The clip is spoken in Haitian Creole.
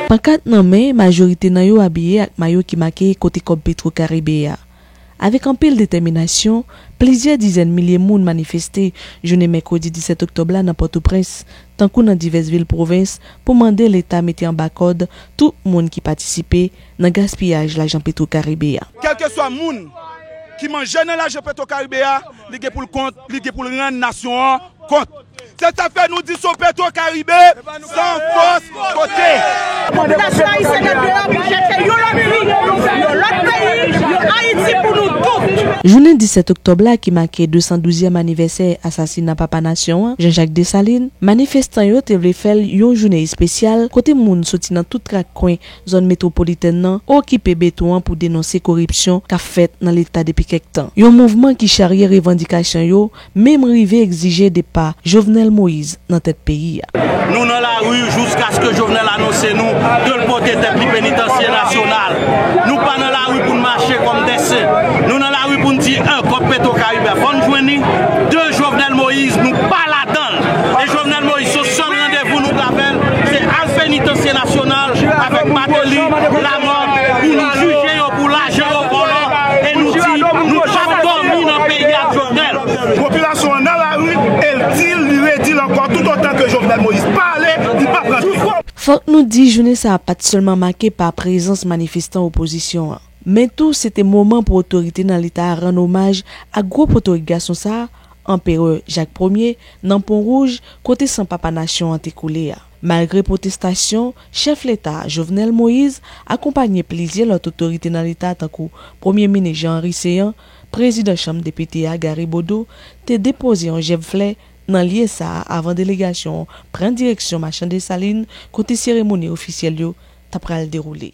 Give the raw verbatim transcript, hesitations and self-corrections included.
Pankat nan men, majorite nan yo abiye ak mayo ki make Kote kòb Petro Karibe a. Avèk anpil detèminasyon, plizyè dizèn milye moun manifeste jounen mèkredi disèt oktòb la nan Pòtoprens, tankou nan divès vil pwovens, pou mande Leta mete anba kòd tout moun ki patisipe nan gaspiyaj lajan Petro Karibe a. Kèlkeswa moun ki manje nan lajan Petro Karibe a, li gen pou l kont, li gen pou l rann nasyon an kont. Se sa k fè nou di se yon Petro Karibe san fòs kote. Popilasyon ayisyèn nan deyò pou chèche yon lòt vi, yon lòt peyi, yon Ayiti pou nou tout. Jounen disèt oktòb la ki make de san douzyèm anivèsè asasina papa nasyon an, Jean-Jacques Dessalines, manifestan yo te vle fè l yon jounen espesyal kote moun soti nan tout rak kwen zòn metwopolitèn nan okipe beton an pou denonse koripsyon k ap fèt nan Leta depi kèk tan. Yon mouvman ki charye revandikasyon yo, menm rive egzije depa Jovenel Moïse nan tèt peyi a. Nou nan lari jiskaske Jovenel anonse nou ke l pote tèt li penitansye nasyonal. Nou pa nan lari pou n mache kòm dè sen. Nou nan lari pou n di, en, kòb Petro Karibe a, fò n jwenn li. De, Jovenel Moïse, nou pa ladan l. E Jovenel Moïse, se sèl randevou nou gen avè l, se al penitansye nasyonal avèk Martelly, Lamothe, pou nou jije yo pou lajan yo vòlò. E nou di, nou p ap dòmi nan peyi ak Jovenel. Popilasyon an nan lari, e l di l, li redi l ankò, toutotan ke Jovenel Moïse pa ale, li p ap rantre. Fòk nou di, jounen sa a pa t sèlman make pa prezans manifestan opozisyon an, men tou se te moman pou otorite nan Leta a rann omaj ak gwo potorik gason sa a, Anperè Jak Premye, nan Pon Wouj, kote san papa nasyon an te koule a. Malgre pwotestasyon, chèf Leta a, Jovenel Moïse, akonpanye plizyè lòt otorite nan Leta tankou Premye Minis Jean Henry Céant, Prezidan Chanm Depite a, Gary Bodeau, te depoze yon jèb flè nan lye sa a avan delegasyon an pran direksyon Machan Desalin, kote seremoni ofisyèl yo ta pral dewoule.